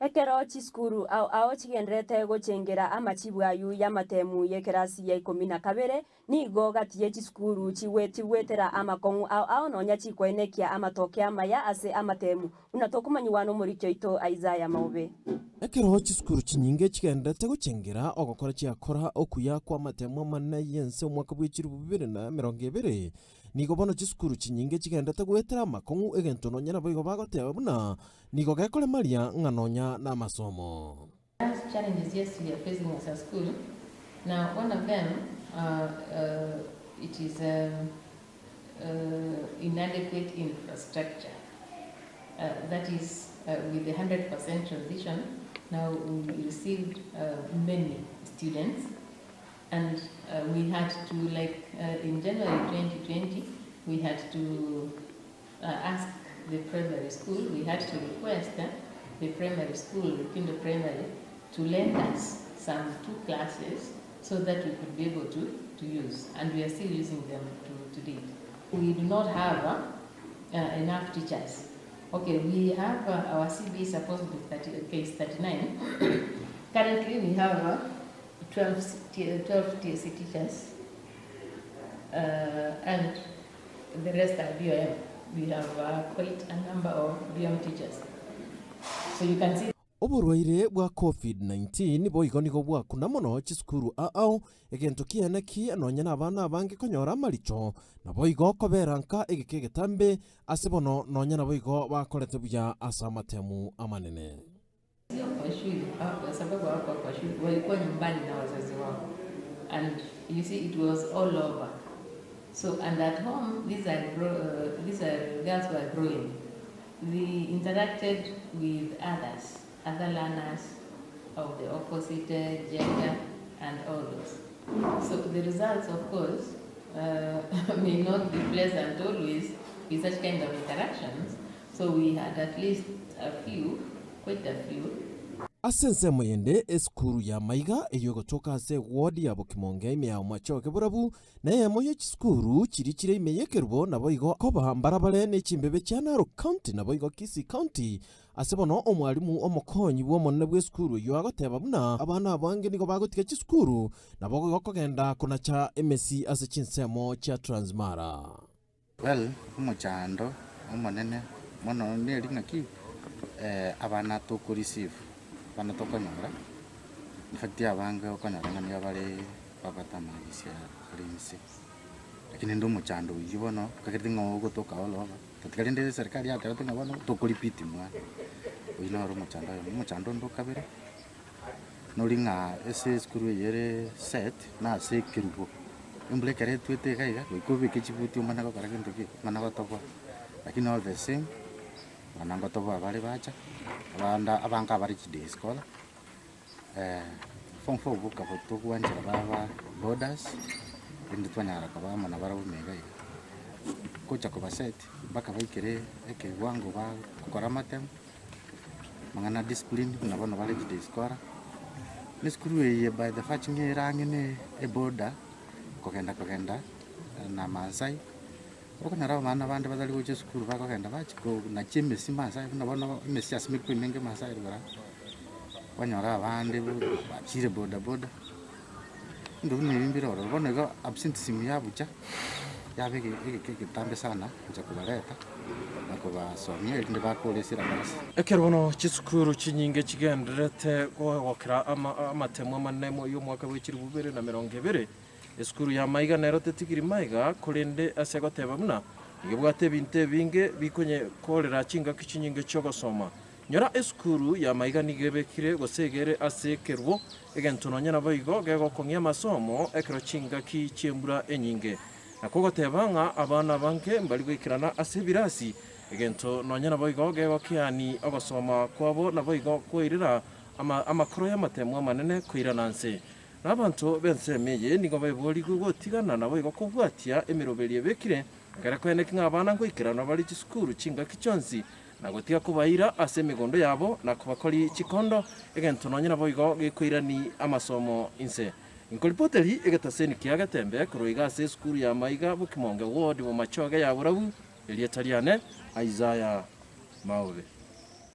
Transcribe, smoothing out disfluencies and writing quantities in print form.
Ekero chisukuru ao ao chigendererete gochengera amachibu ayio y'amatemu y'ekerasi ya ikomi na kabere, nigo gati ye chisukuru chigwetera amakong'u ao ao nonya chikoenekia amatoke amaya ase amatemu, buna tokomanyigwa nomoriki oito Isaiah Maobe. Ekero chisukuru chinyinge chigendererete gochengera ogokora chiakora okuya kw'amatemu amanene y'ense omwaka bwe chilifu bibere na emerongo ebere, Nigo bono chisukuru chinyinge chigendete goetera amakong'u egento nonya naboigo bagoteba buna nigo gekoremaria ng'a nonya namasomo. As challenges yes we are facing as a school, now one of them it is inadequate infrastructure that is with the 100% transition now we received many students And we had to like in January 2020 we had to ask the primary school, we had to request the primary school, Rukindo Primary, to lend us some two classes so that we could be able to, to use. And we are still using them to, to date. We do not have enough teachers. Okay, we have our CB is supposed to be 30, okay, it's 39. Currently we have 12, 12 TSC teachers and the rest are BOM. We have quite a number of BOM teachers. So you can see. Oborwaire bwa Covid-19 boigo nigo bwakuna mono chisukuru ao, egento kiane ki nonya nabana abange konyora amaricho, naboigo kobera nka egeka egetambe ase bono nonya naboigo bakorete buya ase amatemu amanene. Sio kwa shule kwa sababu hawakuwa kwa shule, walikuwa nyumbani na wazazi wao, and you see it was all over. So and at home these are grow, these are girls were growing, they interacted with others, other learners of the opposite gender and all those. So the results of course may not be pleasant always with such kind of interactions. So we had at least a few, quite a few. Ase ensemo yende, esukuru ya Maiga eyio egotoka ase eward ya Bokimonge ime ya Omachoge Borabu, neyemo ye chisukuru chiria chire ime y'ekerubo naboigo koba mbarabare ne chimbebe chia Narok County naboigo Kisii County. Ase bono omwalimu omokonyi bw'omonene bw'esukuru eyio agoteba buna abana abange nigo bagotiga chisukuru naboigo kogenda konacha emesi ase chinsemo chia Transmara. Well, omochando omonene mono neri ng'aki abana toko receive, abana tokonyora, in fact abange okonyora ng'a nigo bare babwate amagisi are inse. Lakini rende omochando oyio bono okagerete ng'a ogotoka all over, totiga rende eserikari yatebete ng'a bono toko repeat mwana, oyio noro omochando oyomo. Omochando onde okabere, nori ng'a ase esukuru eye ere set, na ase ekerubo, embura ekero etwete iga iga, goika obeke chibuti omanye gokora gento ki? Omanye gotoboa. Lakini all the same, abana ngotoboa bare bacha, abande abange abare chiday scholar, form four boka togwanchera baba boarders, rende twanyara koba amo nabarabwo ime iga iga. Gocha kobaset mpaka baikere ekewango bagokora amatemo. Amang'ana a discipline buna bono bare chiday scholar, na esukuru eye by the fact ng'a ere ang'e na eboarder, kogenda kogenda na maasai, okonyora abana bande batari gocha esukuru bakogenda bachia konacha emesi maasai buna bono emesi yasimekwa emenge maasai rogoro abwo, okonyora abande bachire boda boda, ebinto buna ebi mbire ororo. Bono igo absenteeism yabucha. Yaba egeka egetambe sana gocha kobareta na kobasomia erinde bakore syllabus. Ekero bono chisukuru chinyinge chigendererete kogokera amatemo amanene y'omwaka bwe chilifu bibere na emerongo ebere, esukuru ya maiga nero tetigiri maiga, korende ase goteba buna nigo ebwate ebinto ebinge bikonyekorera chingaki chinyinge chi'ogosoma. Nyora esukuru y'amaiga nigo ebekire gose egere ase ekerubo, egento nonya naboigo gegokong'ia amasomo ekero chingaki chi'embura enyinge. Nakwo goteba ng'a abana abange mbari goikerana ase ebirasi, egento nonya naboigo gegokeani ogosoma kwabo naboigo koirera amakoro y'amatemu amanene koirana nse. Na abanto b'ensemo eye nigo baiborigwe gotigana naboigo kobwatia emeroberio ebekire, ekero koeneki ng'a abana ngoikerana bare chisukuru chingaki chionsi na gotiga kobaira ase emegondo yabo na kobakori chikondo, egento nonya naboigo gekoirani amasomo inse. Inkoripoteri egetaseni kia Getembe korwa iga ase esukuru ya Maiga Bokimonge Ward Bomachoge ya Borabu, erieta riane Isaiah Maobe.